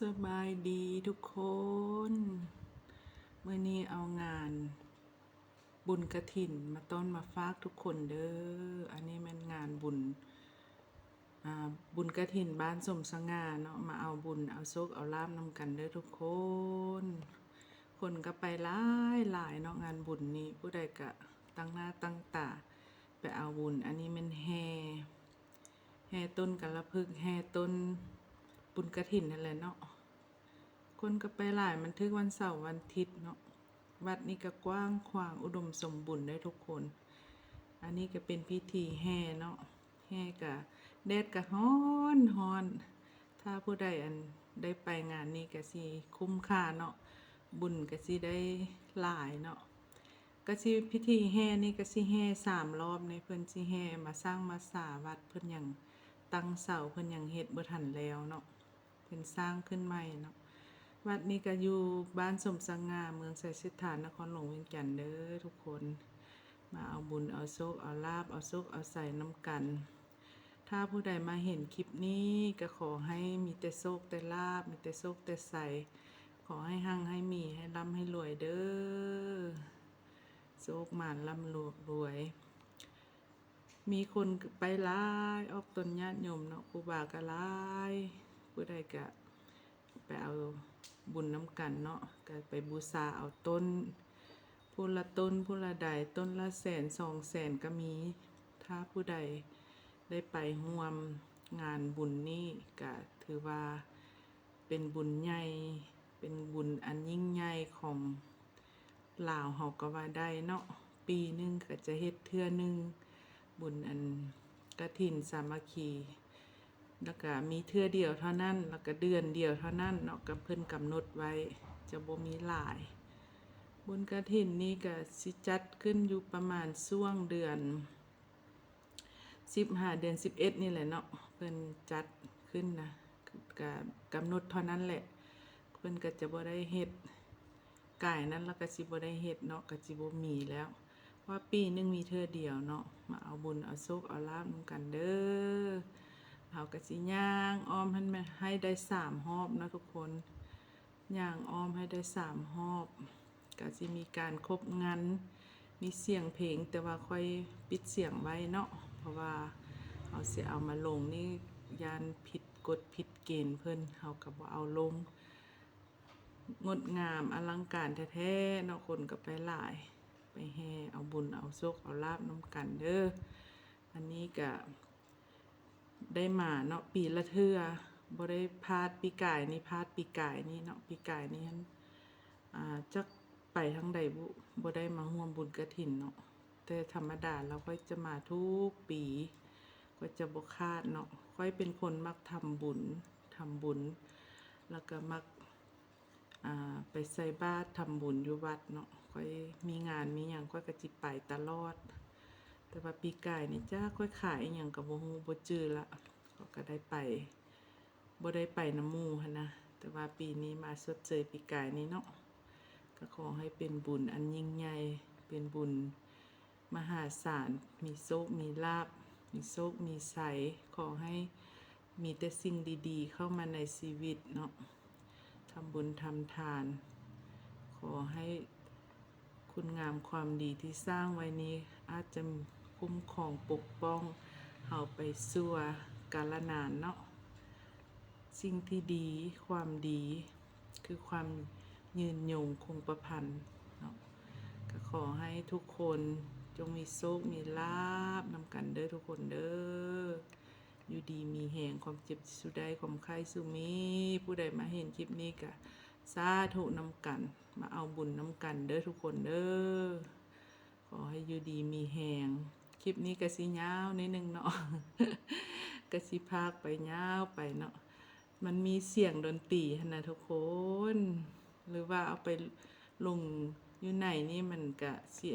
ສະບາຍດີທຸກຄົນ, ມື້ນີ້ເອົາງານບຸນກະຖິນມາຕ້ອນມາຝາກທຸກຄົນເດີ້. ອັນນີ້ແມ່ນງານບຸນ ອ່າ ບຸນກະຖິນບ້ານສົມສະຫງ່າເນາະ, ມາເອົາບຸນເອົາໂຊກເອົາລາບນຳກັນເດີ້ທຸກຄົນ. ຄົນກໍໄປຫຼາຍໆເນາະ ງານບຸນນີ້, ຜູ້ໃດກະຕັ້ງໜ້າຕັ້ງຕາໄປເອົາບຸນ. ອັນນີ້ແມ່ນແຫ່ ແຫ່ຕົ້ນກາລະພຶກ ແຫ່ຕົ້ນບຸນກະຖິນຫັ້ນແຫຼະເນາະ. ຄົນກໍໄປຫຼາຍ, ມັນຖືກວັນເສົາວັນທິດເນາະ. ວັດນີ້ກໍກວ້າງຂວາງອຸດົມສົມບູນເດ້ທຸກຄົນ. ອັນນີ້ກໍເປັນພິທີແຫ່ເນາະ, ແຫ່ກະ ແດດກະຮ້ອນໆ. ຖ້າຜູ້ໃດອັນໄດ້ໄປງານນີ້ກະຊິຄຸ້ມຄ່າເນາະ, ບຸນກະຊິໄດ້ຫຼາຍເນາະ. ກະຊິ ພິທີແຫ່ນີ້ກະຊິແຫ່ສາມລອບນີ້, ເພິ່ນຊິແຫ່ມາສ້າງມາສາວັດ, ເພິ່ນຍັງຕັ້ງເສົາ, ເພິ່ນຍັງເຮັດບໍ່ທັນແລ້ວເນາະ, ເພິ່ນສ້າງຂຶ້ນໃໝ່ເນາະ. ວັດນີ້ກະຢູ່ບ້ານສົມສະຫງ່າ ເມືອງໄຊເສດຖາ ນະຄອນຫຼວງວຽງຈັນເດີ້ທຸກຄົນ. ມາເອົາບຸນເອົາໂຊກເອົາລາບ ເອົາໂຊກເອົາໄຊນຳກັນ. ຖ້າຜູ້ໃດມາເຫັນຄລິບນີ້ກໍຂໍໃຫ້ມີແຕ່ໂຊກແຕ່ລາບ ມີແຕ່ໂຊກແຕ່ໄຊ, ຂໍໃຫ້ຮັ່ງໃຫ້ມີ ໃຫ້ລ່ຳໃຫ້ລວຍເດີ້. ໂຊກໝານລ່ຳລວຍ ມີຄົນໄປຫຼາຍ ອອກຕົນຍາດໂຍມເນາະ, ຄູບາກໍຫຼາຍ, ຜູ້ໃດກໍ ໄປເອົາບຸນນຳກັນເນາະ, ກໍໄປບູຊາເອົາຕົ້ນ ຜູ້ລະຕົ້ນ ຜູ້ລະໃດ, ຕົ້ນລະແສນ ສອງແສນກໍມີ. ຖ້າຜູ້ໃດໄດ້ໄປຮ່ວມງານບຸນນີ້ ກໍຖືວ່າເປັນບຸນໃຫຍ່ ເປັນບຸນອັນຍິ່ງໃຫຍ່ຂອງລາວເຮົາກໍວ່າໄດ້ເນາະ. ປີໜຶ່ງກໍຈະເຮັດເທື່ອໜຶ່ງ ບຸນອັນກະຖິນສາມັກຄີ ແລ້ວກະມີເທື່ອດຽວເທົ່ານັ້ນ ແລ້ວກະເດືອນດຽວເທົ່ານັ້ນເນາະ, ກະເພິ່ນກຳນົດໄວ້ ຈະບໍ່ມີຫຼາຍ. ບຸນກະຖິນນີ້ກະຊິຈັດຂຶ້ນຢູ່ປະມານຊ່ວງເດືອນສິບຫາເດືອນສິບເອັດນີ້ແຫຼະເນາະ, ເພິ່ນຈັດຂຶ້ນນະ, ກະກຳນົດເທົ່ານັ້ນແຫຼະ, ເພິ່ນກະຈະບໍ່ໄດ້ເຮັດ ກາຍນັ້ນລະກະຊິບໍ່ໄດ້ເຮັດເນາະ, ກະຊິບໍ່ມີແລ້ວ, ເພາະວ່າປີໜຶ່ງມີເທື່ອດຽວເນາະ. ມາເອົາບຸນເອົາໂຊກເອົາລາບນຳກັນເດີ້. ເຮົາກະຊິຍ່າງອ້ອມຫັ້ນ ໃຫ້ໄດ້ສາມຮອບເນາະທຸກຄົນ, ຍ່າງອ້ອມໃຫ້ໄດ້ສາມຮອບ. ກະຊິມີການຄົບງັນ ມີສຽງເພງ, ແຕ່ວ່າຂ້ອຍປິດສຽງໄວ້ເນາະ, ເພາະວ່າເຮົາຊິເອົາມາລົງນີ້ ຢ້ານຜິດກົດຜິດເກນເພິ່ນ, ເຮົາກະບໍ່ເອົາລົງ. ງົດງາມອະລັງການແທ້ໆເນາະ, ຄົນກໍໄປຫຼາຍ, ໄປແຫ່ເອົາບຸນເອົາໂຊກເອົາລາບນຳກັນເດີ້. ອັນນີ້ກະໄດ້ມາເນາະ ປີລະເທື່ອ, ບໍ່ໄດ້ພາດປີກາຍນີ້, ພາດປີກາຍນີ້ເນາະ, ປີກາຍນີ້ຫັ້ນ ອ່າ ຈັກໄປທາງໃດບຸ, ບໍ່ໄດ້ມາຮ່ວມບຸນກະຖິນເນາະ. ແຕ່ທຳມະດາແລ້ວຂ້ອຍຈະມາທຸກປີ, ຂ້ອຍຈະບໍ່ຂາດເນາະ. ຂ້ອຍເປັນຄົນມັກທຳບຸນ, ທຳບຸນ ແລ້ວກະມັກ ອ່າ ໄປໃສ່ບາດທຳບຸນຢູ່ວັດເນາະ. ຂ້ອຍມີງານມີຫຍັງຂ້ອຍກະຊິໄປຕະຫຼອດ, ແຕ່ວ່າປີກາຍນີ້ຈັກຂ້ອຍຂາຍອີ່ຫຍັງກະບໍ່ຮູ້ ບໍ່ຈື່ລະ, ຂ້ອຍກະໄດ້ໄປ ບໍ່ໄດ້ໄປນຳໝູ່ຫັ້ນນະ, ແຕ່ວ່າປີນີ້ມາຊົດເຊີຍປີກາຍນີ້ເນາະ. ກະຂໍໃຫ້ເປັນບຸນອັນຍິ່ງໃຫຍ່, ເປັນບຸນມະຫາສານ, ມີໂຊກມີລາບ, ມີໂຊກມີໄຊ, ຂໍໃຫ້ມີແຕ່ສິ່ງດີໆເຂົ້າມາໃນຊີວິດເນາະ. ທຳບຸນທຳທານ, ຂໍໃຫ້ຄຸນງາມຄວາມດີທີ່ສ້າງໄວ້ນີ້ ອາດຈະຄຸ້ມຄອງປົກປ້ອງເຮົາໄປຊົ່ວກາລະນານເນາະ. ສິ່ງທີ່ດີ ຄວາມດີ ຄືຄວາມຍືນຍົງຄົງປະພັນເນາະ. ກະຂໍໃຫ້ທຸກຄົນຈົ່ງມີໂຊກມີລາບນຳກັນເດີ້ທຸກຄົນເດີ້. ຢູ່ດີມີແຮງ, ຄວາມເຈັບຊິສູ່ໄດ້, ຄວາມໄຂ້ສູ່ມີ. ຜູ້ໃດມາເຫັນຄລິບນີ້ກະສາທຸນຳກັນ, ມາເອົາບຸນນຳກັນເດີ້ທຸກຄົນເດີ້. ຂໍໃຫ້ຢູ່ດີມີແຮງ. ຄລິບນີ້ກະຊິຍາວໜ້ອຍໜຶ່ງເນາະ, ກະຊິພາກໄປຍາວໄປເນາະ. ມັນມີສຽງດົນຕີຫັ້ນນະທຸກຄົນ, ຫຼືວ່າເອົາໄປລົງຢູ່ໃນນີ້ ມັນກະຊິ